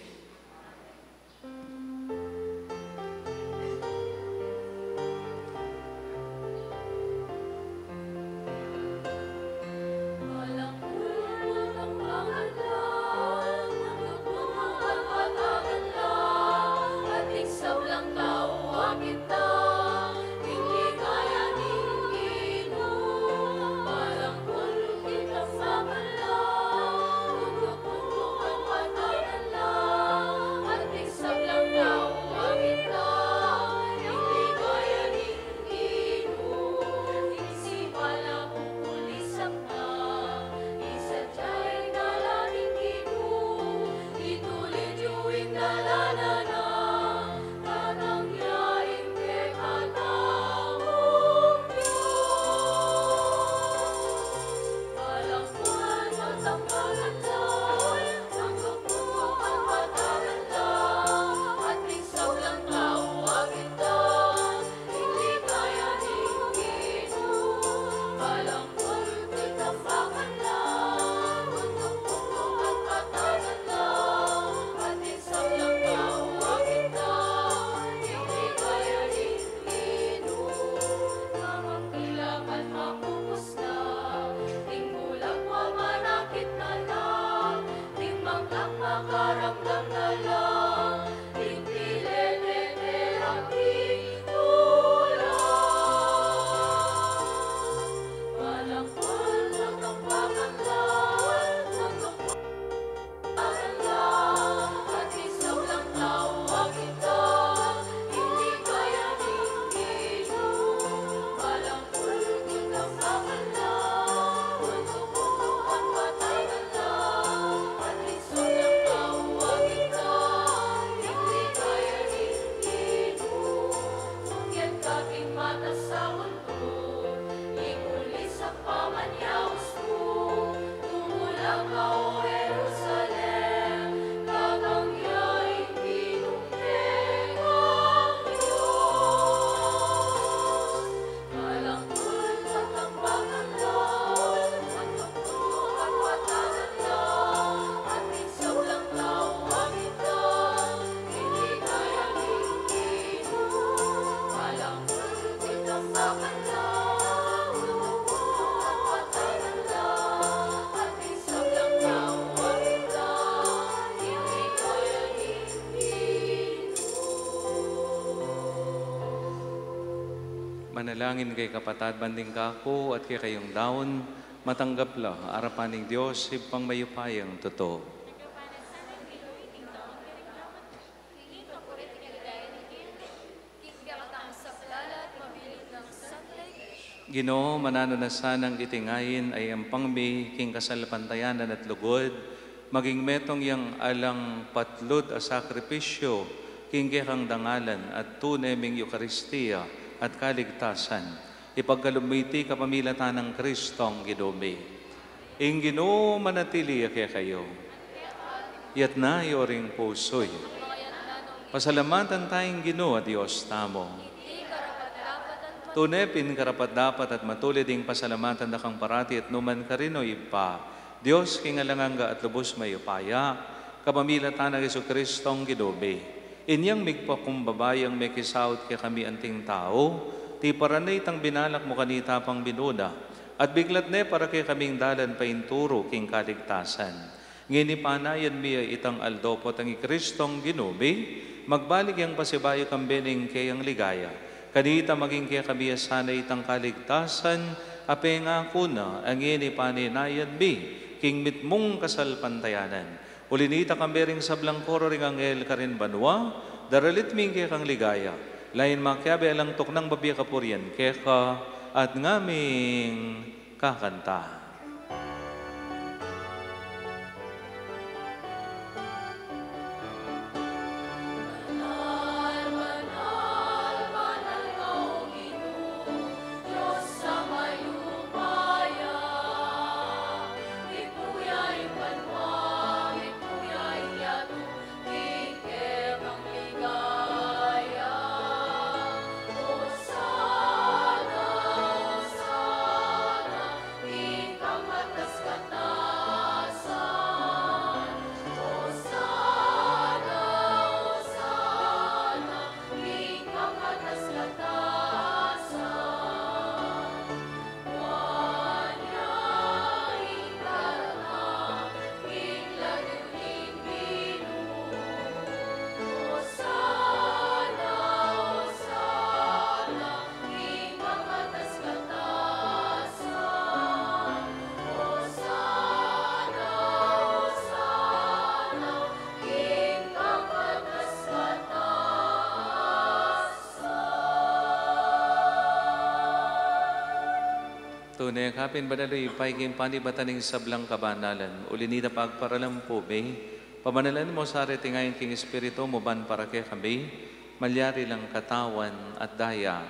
Manalangin kayu, kapatad, ban ding kaku at kekayung daun, matanggap la arapan ning Dios Ibpang mayupayang tutu. Ginu, mananu na sanang iti ngeni a yampang mi king kasalpantayanan at lugud, maging metung yang alang patlud a sakripisyu king kekang dangalan at tune ming Eukaristia at kaligtasan. Ipagkalub mi iti kapamilatan nang Kristong Ginu mi. Ing Ginu manatili ya kekayu. Itas yu ring pusu yu. Pasalamatan taya ing Ginu a Dios tamu. Tune pin karapat-dapat at matulid ing pasalamatan da kang parati at nukarin man, O Ibpa, Dios king alang angga at lubus mayupaya, kapamilatan nang Jesucristong Ginu mi. Inyang migpakumbaba yang mekisaut kekami anting tau, tiparan ne itang binalak mu kanita pang minuna, at biklat ne para kekaming dalan painturu king kaligtasan. Ngeni panayan mi ya itang aldo potang i Kristong Ginu mi, magbalik yang pasibayu kambe ning keyang ligaya. Kanita maging kekami ya sana itang kaligtasan a pengaku na, a ngeni paninayan mi king mitmung kasalpantayanan. Uli nita kambe ring sablang koro ring anghel karin banua, daralit mi ing kekang ligaya. Lain makiabe alang tuknang babie kapurian keka, at ngaming kakanta. Tune ka pin banal, O Ibpa, king panibatan ning sablang kabanalan. Uli nita pagparalan pu mi, pamanalan mu sa reting ain king Espiritu mu ban para kekami, malyari lang katawan at daya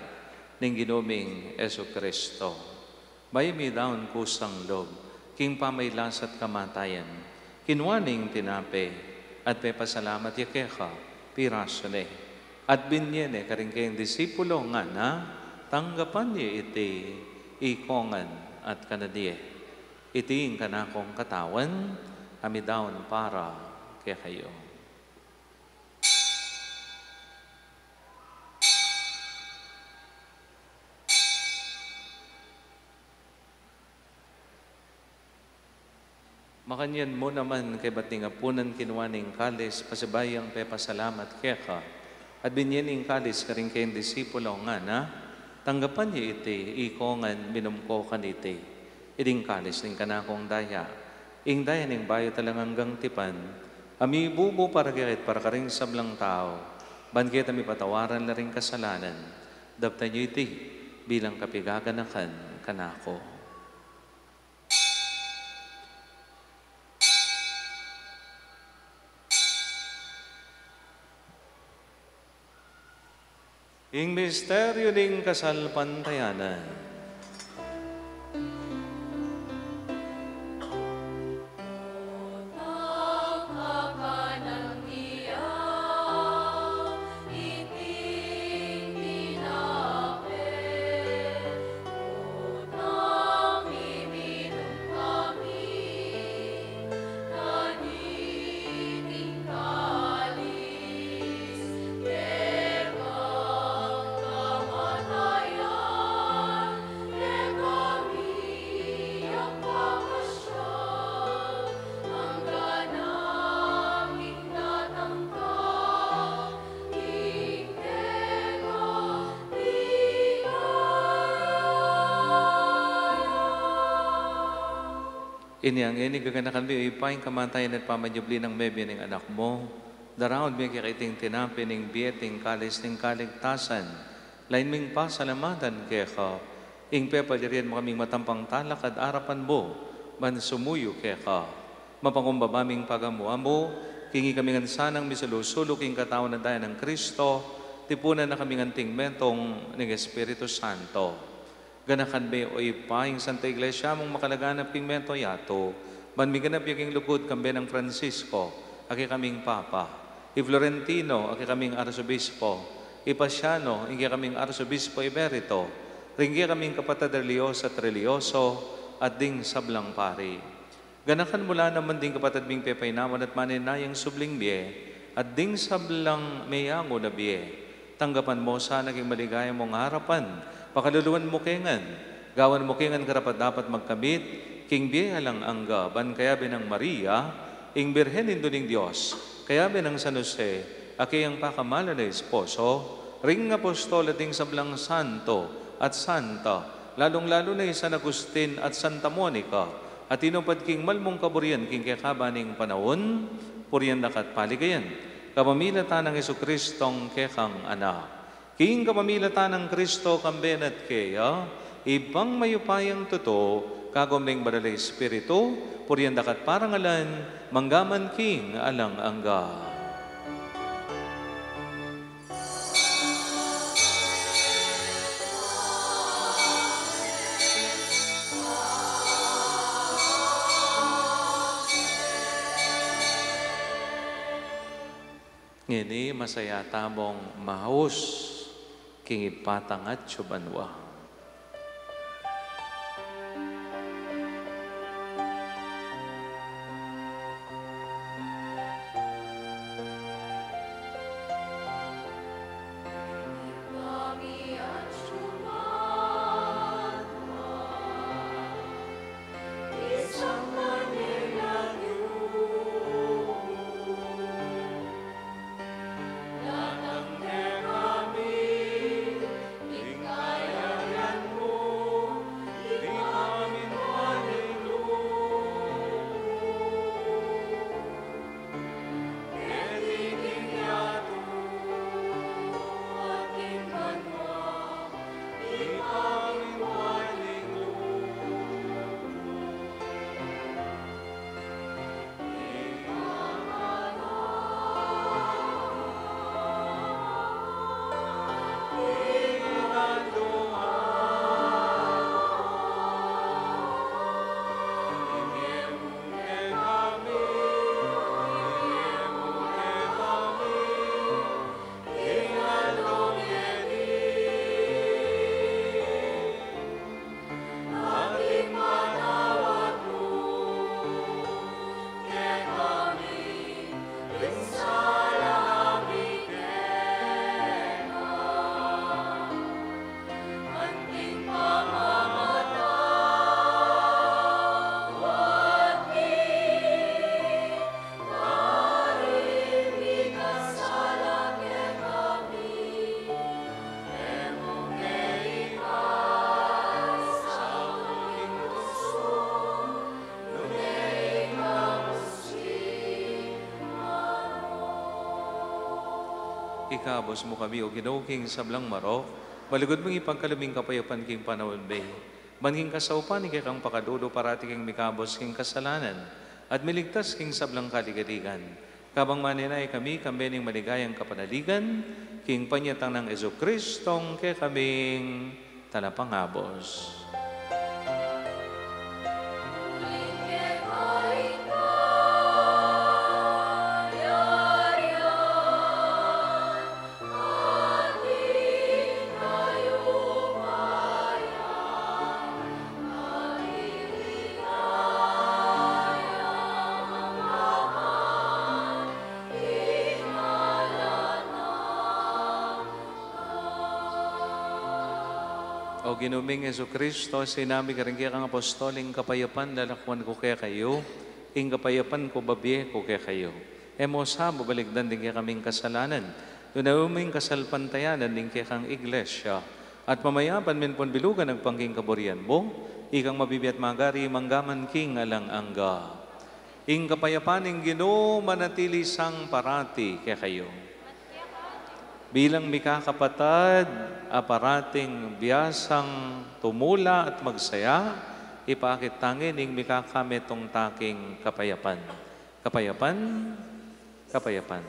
ning Ginu ming Jesucristo. Bayu mi daun kusang lub king pamagkasakit at kamatayan, kinua ne ing tinape, at pepasalamat ya keka, pirasu ne, at binie ne karing kayang disipulo, ngana, tanggapan ye iti ikongan at kanan ye. Iti ing kanakung katawan, a midaun para kekayu. Makanyan mu naman kaybat ning apunan, kinua ne ing kalis, pasibayu yang pepasalamat keka, at binie ne ing kalis karing kayang disipulo, ngana, tanggapan ye iti ikongan, minum ko kaniti. Iti ing kalis ning kanakung daya, ing daya ning bayu at alang anggang tipan, a mibubu para kekayu at para karing sablang tau, ban keta mipatawaran la ring kasalanan. Daptan yu iti bilang kapaganakan kanaku. Ing misteryu ning kasalpantayanan. Inya ngeni gaganakan mi, O Ibpa, ing kamatayan at pamanyubli nang mebie ning Anak mu. Daraun mi keka iting tinape ning bie at ing kalis ning kaligtasan. Lain ming pasalamatan keka, ing pepalyarian mu kaming matampang talakad arapan mu, ban sumuyu keka. Mapakumbaba ming pagamu-amu king ikami ngan sanang misulu-sulu king katawan at daya nang Kristo, tipunan na kami ngan king metung ning Espiritu Santo. Ganakan me, O Ibpa, ing Santa Iglesia mung makalaganap king meto yatu, ban miganap ya king lugud kambe nang Francisco, a kekaming Papa, i Florentino, a kekaming Arsobispo, i Pasiano, ing kekaming Arsobispo Emerito, ring kekaming kapatad reliyos at reliyoso, at ding sablang pari. Ganakan mu la naman ding kapatad ming pepaynawan at manenayang subling mie, at ding sablang meyangu na bie. Tanggapan mu sana king maligaya mung arapan, pakaluluan mu ke ngan, gawan mu ke ngan karapat-dapat magkamit king bie alang angga, ban kayabe nang Maria, ing Birhen Indu ning Dios, kayabe nang San Jose, a kayang pakamalan a esposo, ring apostol at ding sablang santo at santa, lalung-lalu na i San Agustin at Santa Monica, a tinupad king mal mung kaburian king kekaban ning panaun, purian da ka at paligayan, kapamilatan nang Jesucristong kekang Anak. King kapamilatan nang Kristo, kambe na at keya, Ibpang mayupayang tutu, kagum ning Banal a Espiritu, purian da ka at parangalan, mangga man king alang angga. Ngeni, masaya tamung maus king Ibpa tang atsu banua. Ikabus mu kami, O Ginu, king sablang marok, malugud mung ipagkalub ing kapayapan king panaun mi. Ban king kasaupan ning kekang pakalulu, parati keng mikabus king kasalanan, at miligtas king sablang kaligaligan. Kabang manenaya kami, kambe ning maligayang kapanaligan, king panyatang nang Jesucristong kekaming Talapangabus. O Ginu ming Jesucristo, sinabi mu karing kekang apostol, ing kapayapan lalakwan ku kekayu, ing kapayapan ku babie ku kekayu. E mu sa babalikdan ding kekaming kasalanan, nune mu ing kasalpantayanan ning kekang Iglesia, at pamayapan ming pambilugan agpang king kaburian mu, ikang mabibie at magari mangga man king alang angga. Ing kapayapan ning Ginu manatili sang parati kekayu. Bilang mikakapatad a parating biasang tumula at magsaya, ipakit ta ngening mikakametung ta king kapayapan. Kapayapan, kapayapan.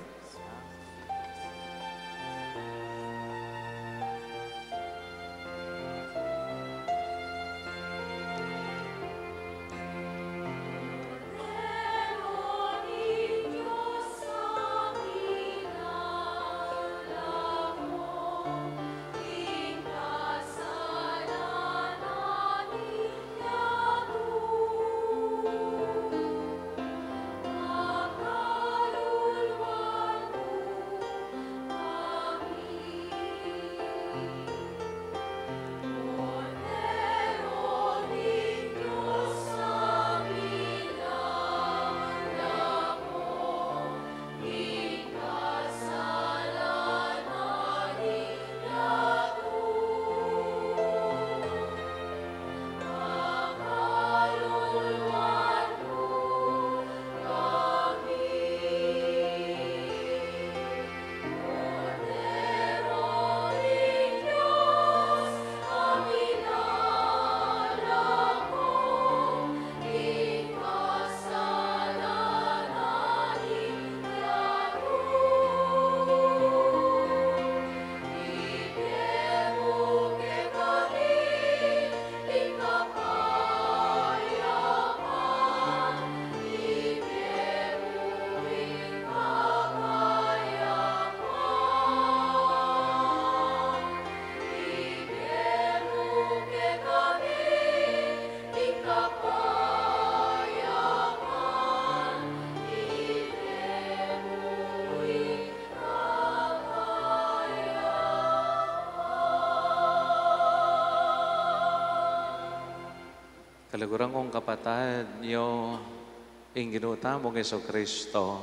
Kaluguran kung kapatad, ing Ginu tamung Jesucristo,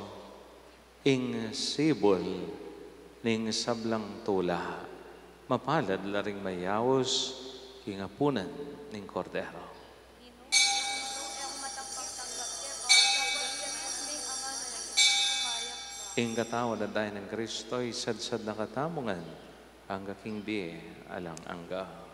ing sibul ning sablang tula. Mapalad la ring mayaus king apunan ning Kordero. Ing katawan at daya nang Kristo, isadsad na katamu ngan angga king bie alang angga.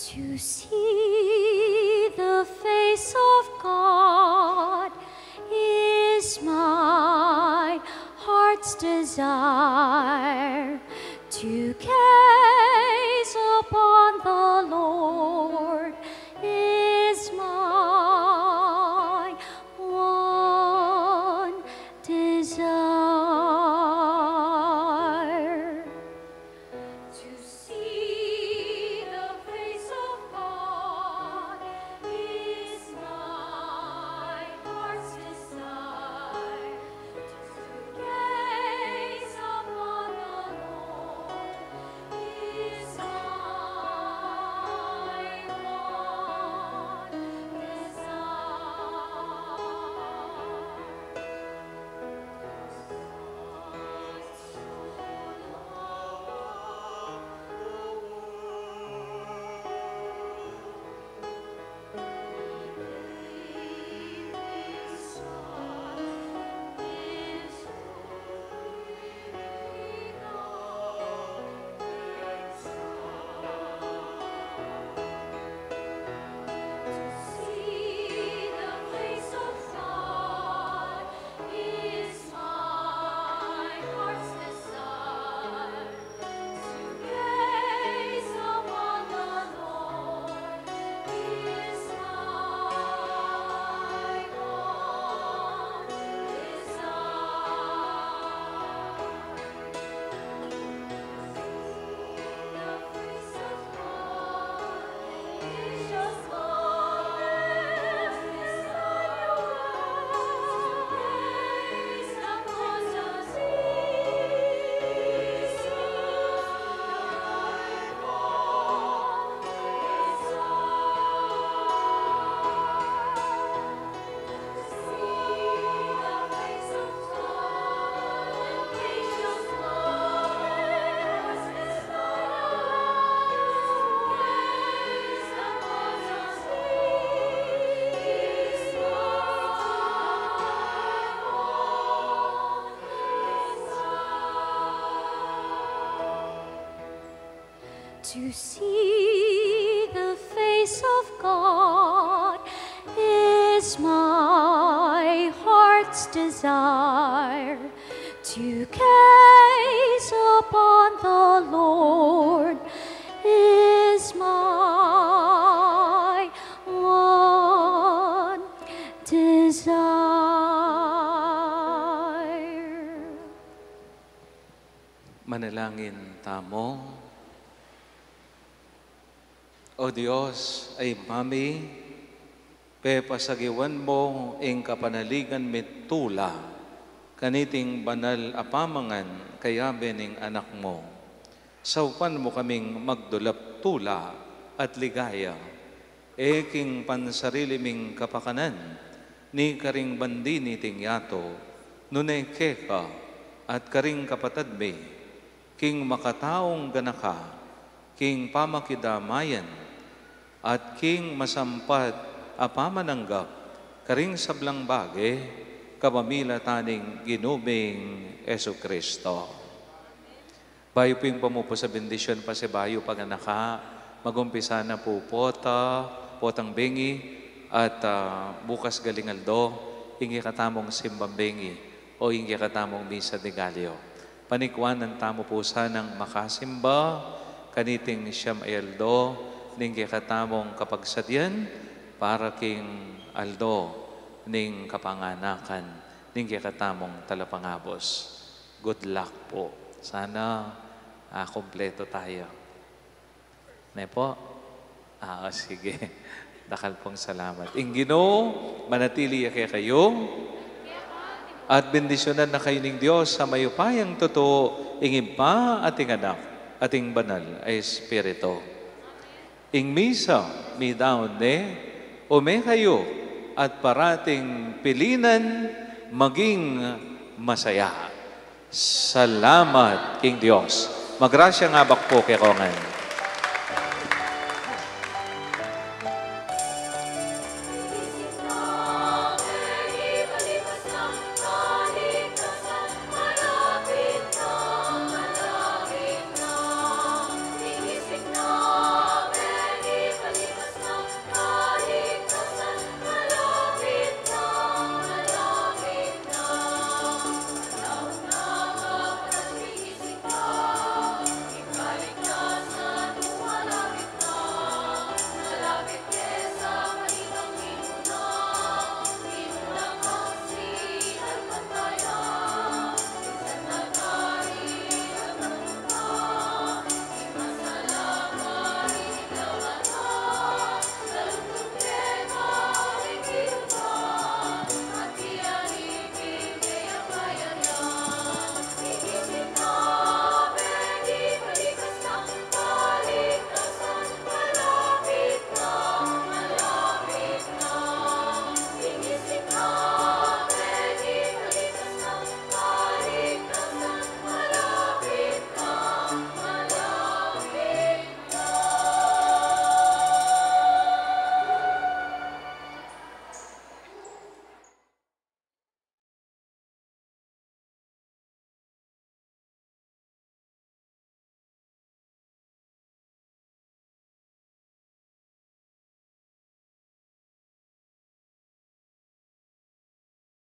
To see the face of God is my heart's desire. To gaze upon the Lord is my one desire. To see the face of God is my heart's desire. To gaze upon the Lord is my one desire. To see the face of God is my heart's desire. To gaze upon the Lord is my one desire. Manalangin tamu. O Dios, Ibpa mi, pepasagiwan mu ing kapanaligan mi't tula kaniting banal a pamangan kayabe ning Anak mu. Saupan mu kaming magdulap tula at ligaya, e king pansarili ming kapakanan, ni karing bandi niting yatu, nune keka at karing kapatad mi, king makataung ganaka, king pamakidamayan, at king masampat a pamananggap karing sablang bage, kapamilatan ning Ginu ming Jesucristo. Bayu pu ing pamupus a bendisyun, pasibayu paganaka, magumpisa na pu pota, potang bengi, at, ah, bukas galing aldo, ing kekatamung simbang bengi, o ing kekatamung misa de Gallo. Panikwanan tamu pu sanang makasimba kaniting siyam a aldo ning kekatamung kapagsadyan para king aldo ning kapanganakan ning kekatamung talapangabus. Good luck po. Sana, ah, kumpleto tayo. Ne po? Ah, sige. Dakal pong salamat. Ing Ginu manatili ya kekayu. At bendisyunan na kayu ning Dios a mayupayang tutu, ing Ibpa at ing Anak at ing Banal a Espiritu. Ing misa midaun ne, ume kayu at parating pilinan maging masaya. Salamat king Dios. Magrasyang abak pu kekongan.